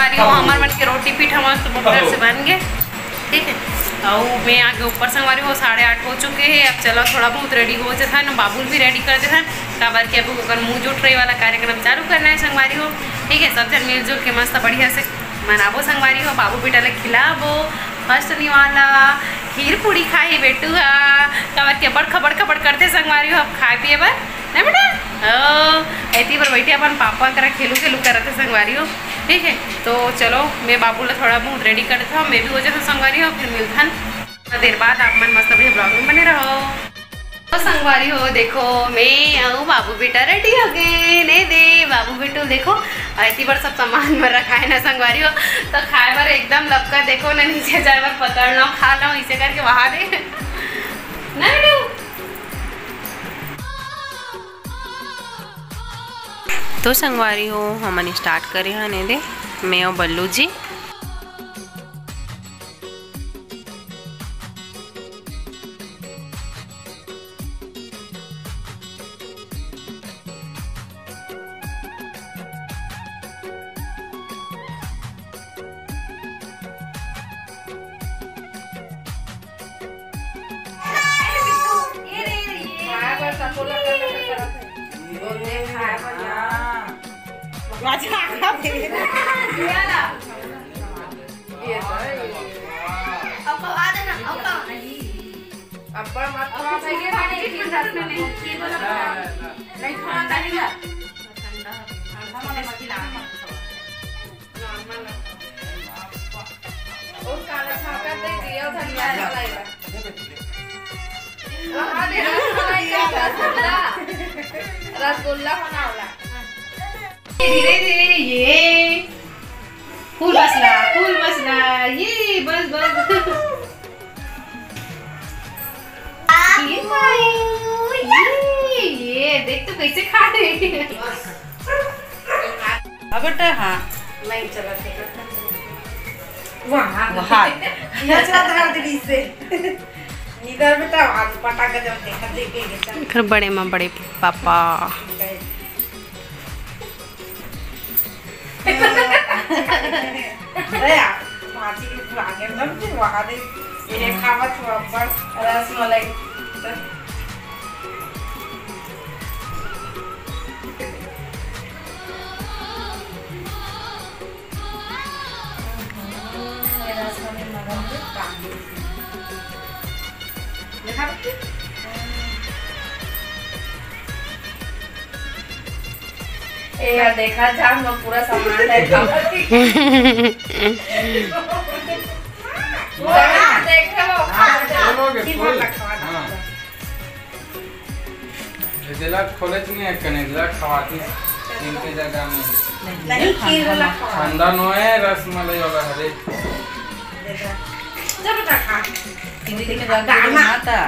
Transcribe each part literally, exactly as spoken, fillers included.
अरे, वो हमर मन के रोटी पीठा मस्त मोटर से बन गए। ठीक है, अउ मैं आगे ऊपर संगवारी हो, साढ़े आठ हो चुके हैं। अब चलो थोड़ा बहुत रेडी हो जाता है ना, बाबू ल भी रेडी कर देता है, काबर के अब ओकर मुंह जुट रही वाला कार्यक्रम चालू करना है संगवारी हो। ठीक है, सब जन मिलजुल के मस्त बढ़िया से मनाबो संगवारी हो, बाबू बेटा ल खिलाबो फर्स्ट निवाला खीर पूड़ी खाही बेटू हा, काबर के बड़खा बड़खा बड़ करते संगवारी हो, अब खाए पिए बर ना बेटा। ओ, एती बर बैठे अपन पापा करा खेलू खेलू करत है संगवारी हो। ठीक है, तो चलो मैं बाबू ला थोड़ा बहुत रेडी कर देता हूँ, मैं भी हो जाता संगवारी हो, फिर मिलथन थोड़ा देर बाद। आप मन मस्त अपने ब्लॉग में बने रहो। तो संगवारी हो, देखो मैं अउ बाबू बेटा रेडी हो गए ने दे। बाबू बेटू देखो, एती बर सब सामान में रखा है ना संगवारी हो, तो खाए बर एकदम लपका, देखो ना नीचे जाए बर पकड़ लो, खा लो, इसे करके वहा दे ना बेटू। तो संगवारी हो, हमन स्टार्ट करे हन एदे, मैं अउ बल्लू जी। अब्बड़ मत खवा, सही है, नहीं, खीर रस में नहीं, खीर वाला खवा। नहीं खवा, नहीं ना। ठंडा, ठंडा वाला मत खिला। नॉर्मल रखो। और काला छाका दे दिया, धनिया वाला है। हाँ, दे रसमलाई का रसगुल्ला। रसगुल्ला होना वाला। धीरे धीरे, ये फूल बसला, फूल बसला, ये बस बस। ये भाई, ये, ये देख तो कैसे खा रहे हैं। अब बेटा, हाँ। नहीं चला थे। वाह, वाह। नचवा धर दे इसे। इधर बेटा, आज पटाखा जब देखा, देखे, देखे। एकर बड़े माँ, बड़े पापा। अरे यार, भाजी के पूरा आगे में फिर वहाँ दे। ये खावा तो अब्बड़ रसमलाई। ए यार, देखा जा, हम लोग पूरा सामान है खावा। पूरा देखे हो, खा जा। खोलोगे, खोल। हाँ। ये दिला खोले च नहीं है, कने दिला खवाती इनके जगह में। नहीं, खीर वाला खवा। ठंडा नो है, रसमलाई वाला हरे। जा बेटा, खा। फ्रिज में रख दे दाना। ना था।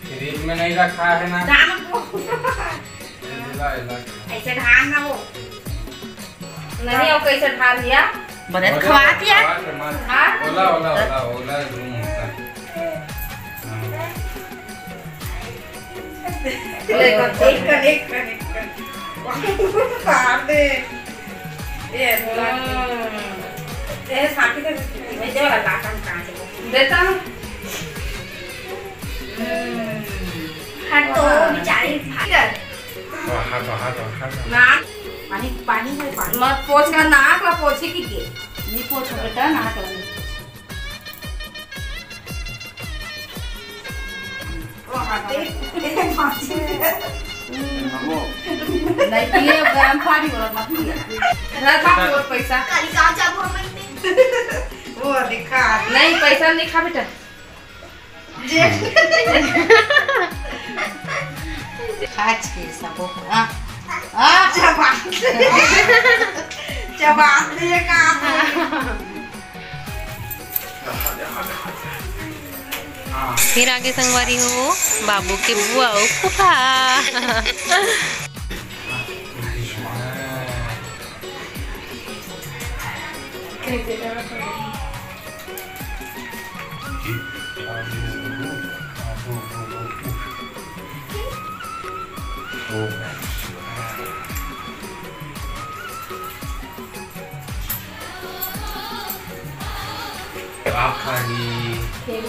फ्रिज में नहीं रखा है ना। दाना को। ये दिला, ये दिला। ऐसे ढार ना हो। नहीं, वो कैसे ढार दिया? बड़े खवा दिया। खवा के मत। हाँ। ओला, ओला, ओला, ओला रूम होता है। हाँ। ले, एक कन, एक कन, एक कन, एक कन। मार दे। ये, हम्म। ये साथी का, ये जो वाला लाखन कहाँ से? देता हूँ। हम्म। हट तो, बेचारी भाग। बहा, बहा, बहा, बहा। ना। पानी, पानी है, पानी। मत पोछ का, नाक ला पोछे की के। नहीं पोछो बेटा, नाक ला नहीं पोछो। ओ, हाथे, ए, माछी। नहीं पिए, गरम पानी वाला मत पिए। रखा मोर पैसा। काली का जाबो हम इतने। वो देखा। नहीं, पैसा नहीं खा बेटा। जे। आज के सबो, हाँ। हाँ। चबान दे। चबान दे का। फिर आगे संगवारी हो, बाबू के बुआ अउ फूफा। का खाही? खीर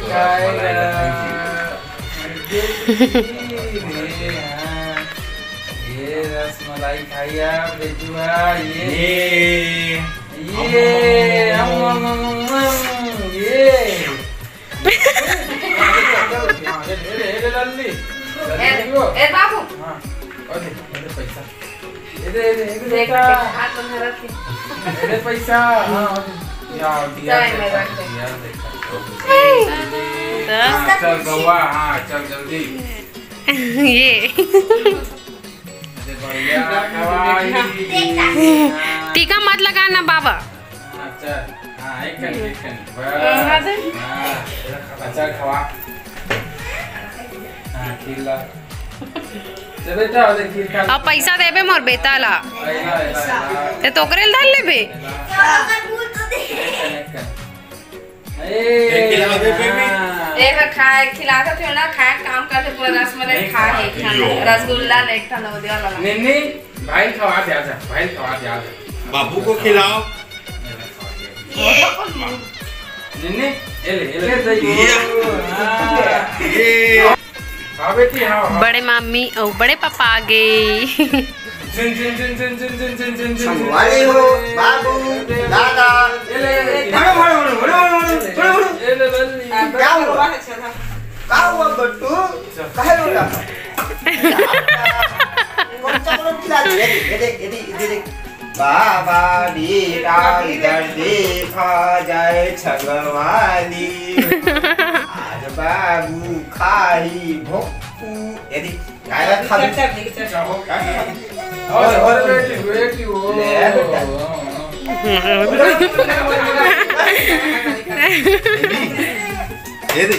खाएगा। ये रसमलाई खाइया बेटुआ, ये। ये। ये। हम, हम, हम, हम, हम, ये। हाँ, ये, ये, ये, ये, लल्ली। ए, ए, बाबू। हाँ, और दे, ये दे पैसा। ये दे, ये दे, ये दे देख, बेटा। हाथ में धरत है। ये दे पैसा। हाँ, और दे। यार, दिया चाय में देखा, रख दे। दिया देखा। हाँ, चल बउआ, हाँ, चल जल्दी। ये। अरे बढ़िया, खवाई। टीका मत लगाना बाबा। हाँ, चल। हाँ, एक कन, एक कन। बस। हाँ, दे। हाँ, अच्छा, खवा। हाँ, खीर ला। चल बेटा, अरे खीर खा। अब पैसा देबे मोर बेटा ला। अरे ला, अरे ला, अरे ला। ते तोकरे ल धर लेबे। अरे ला। एक कन, एक कन। ए, एक खिला दे, बेबी। हाँ। एक खाए, खिला के फिर ना खाए, काम करके पूरा रसमलाई नहीं खा खा है, एक ठन यो। रसगुल्ला ले, एक ठन वो दिया लगा। निन्नी, भाई खवा दे, आजा, भाई खवा दे, आजा। बाबू को खिलाओ। निन्नी, ये ले, ये ले। ये। हाँ, बेटी, हाँ, हाँ। बड़े मामी अउ बड़े पापा आ गे। झिन, झिन, झिन, झिन। संगवारी हो, बाबू, दादा। ये ले, ये ले। हटो, हटो, हटो। ये ले, ले, ले। क्या हुआ? का हुआ, बट्टू? काहे रो रहा है? कौन सा कलर खिला दे? ये दे, ये दे, ये दे, ये दे। बाबा बेटा इधर देखा जाए छगवाली। आज बाबू खाही भोपू। ये दे, गाय खा दे। चल, चल, चल। और, और बेटी, बेटी, वो। ले बेटा। ये दे।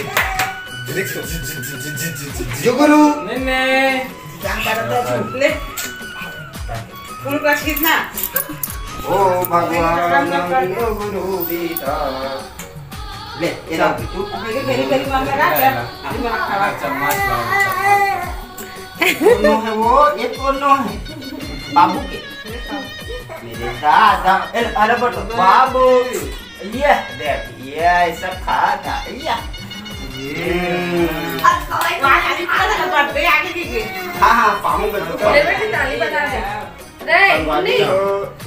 ये दे। जुगुरु। नहीं, नहीं। ले। फूल का छींटना। ओ भगवान, गुरु बेटा। ले, ये ला तू। मेरी, मेरी, मेरी माँ का ना, क्या? अभी मैं खा रहा। चम्मच लाओ, चम्मच। ये कौन है वो? ये कौन है? बाबू के। मेरे दादा। ए, अरे बटो, बाबू। ये देख, ये ऐसा खा था, या। ये। हम्म। वहाँ खाली पूरा था, बर्थडे आगे की गई। हाँ, हाँ, पाऊँ बटो। ले बेटी, ताली बजा दे। रे, संगवारी मुन्नी। हो,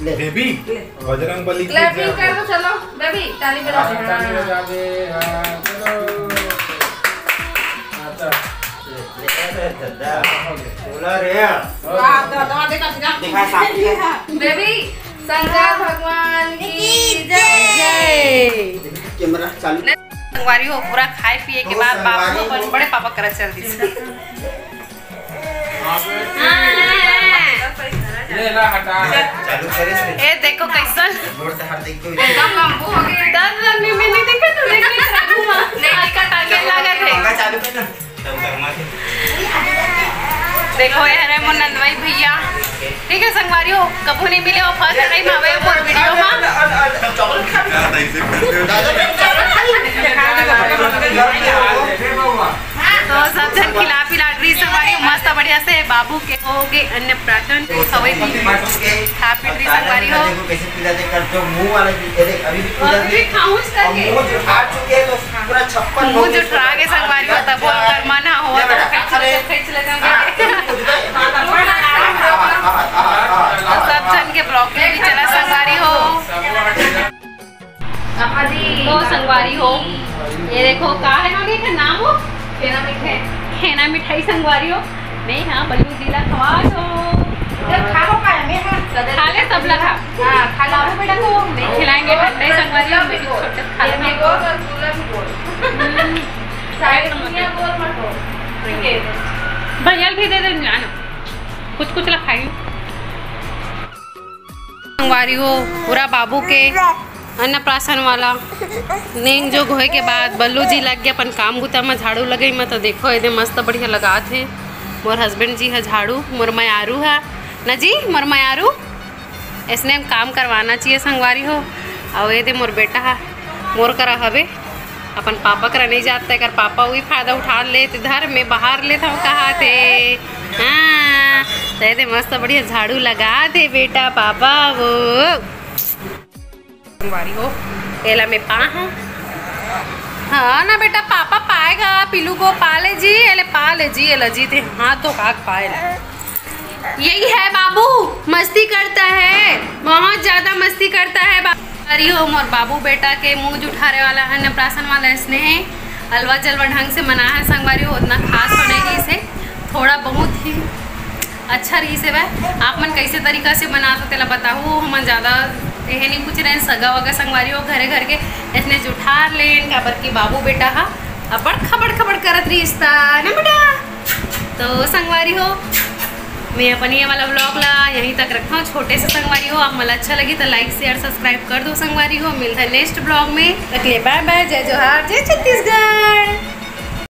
ले। बेबी, ले। बजरंग बली की क्लैपिंग जय कर हो। दो, चलो, बेबी, ताली बजा दे। हाँ, ताली बजा दे, हाँ, चलो। अच्छा। ले, ले, ले, दादा। बोला रे। वाह, दादा, देखा, देखा। दिखा, सामने। बेबी, शंकर भगवान की जय। कैमरा चालू। संगवारी हो, पूरा खाए पिए के तो बाद बाबू संगवारी अपन हो। बड़े पापा करा चल दी। हाँ। ले ला, हटा। चालू करे से। ए, देखो कैसन। जोर से हाथ देख के। एकदम लंबू हो गए। दस लंबी में नहीं देखा तू, देख, देख, रखूंगा। नहीं, नहीं, कटा के लागत है। पंखा चालू कर ना। देखो, ये हरे मोर नंदवाई भैया। ठीक है संगवारी हो, कभू नहीं मिले हो, फर्स्ट टाइम आवे हो मोर वीडियो में। तो सब झन खिला पिला रही संगवारी, मस्त बढ़िया से बाबू के हो गे अन्नप्राशन, खवई दी, खा पी रही संगवारी हो। कैसे पिला दे कर दो, मुंह वाला भी, ये देख, अभी भी पिला अभी दे। भी खाऊं इसका और के? मुंह जो फाड़ चुके हैं, तो पूरा छप्पन मुंह लोग जो इसको ट्रागे संगवारी हो, तब बोल कर मना हो, ये तो बेटा, खींच ले, अरे। खींच ले, खींच ले। हाँ, कुछ नहीं। तो सब झन के ब्लॉगिंग भी चला संगवारी हो। तो संगवारी हो, ये देखो, का है मामी का नाम हो? छेना मिठाई। छेना मिठाई संगवारी हो। मैं हाँ बल्लू जी ला खवा दो। इधर खा लो, खा ले, मैं हाँ। खा ले, सब लगा। हाँ, खा लो। बाबू बेटा को नहीं खिलाएंगे, ठंडे संगवारी हो, मेरी छोटे खा ये लो। मैं गोल और पूरा भी गोल। हम्म। साइड दुनिया गोल मत हो। ठीक है। भैया भी दे दे जाना। कुछ कुछ ला खाई। संगवारी हो, पूरा बाबू के अन्नप्राशन वाला नेंग जोग होए के बाद बल्लू जी लग गए अपन काम बुता में, झाड़ू लगई में। तो देखो, एदे मस्त बढ़िया लगात हे मोर हस्बैंड जी ह झाड़ू, मोर मयारू ह ना जी, मोर मयारू। इसने हम काम करवाना चाहिए संगवारी हो। और एदे मोर बेटा ह मोर करा हवे, अपन पापा करा नहीं जाता, एकर पापा वही फायदा उठा लेते, धर में बाहर लेत हम कहा थे। हाँ, तो एदे मस्त बढ़िया झाड़ू लगा दे बेटा पापा वो। संगवारी हो, एला मैं पाहूँ। हाँ ना बेटा, पापा पाएगा, पीलू को पा ले जी, एले पा ले जी, एला जी ते हाथ धो का पाए ला। यही है बाबू, मस्ती करता है, बहुत ज्यादा मस्ती करता है बाबू। अरे हो मोर बाबू बेटा के मुंह जुठारे वाला है, अन्नप्राशन वाला स्नेह, अलवा जलवा ढंग से मना है संगवारी हो, उतना खास तो नहीं रहिस हे, थोड़ा बहुत ही अच्छा रहिस हे। आप मन कैसे तरीका से मनात हो तेला बताहू, हमन ज्यादा एहे नहीं कुछ रहे, सगा वगा संगवारी हो घरे घर के ऐसने जुठार लेन, काबर कि बाबू बेटा हा अबड़ खबड़ खबड़ करत रहिस ता ना बेटा। तो संगवारी हो, मैं अपन ये वाला ब्लॉग ला यहीं तक रखता हूँ छोटे से संगवारी हो। आप मन ला अच्छा लगी तो लाइक शेयर सब्सक्राइब कर दो संगवारी हो। मिलता है नेक्स्ट ब्लॉग में, तक ले बाय बाय, जय जोहार, जय छत्तीसगढ़।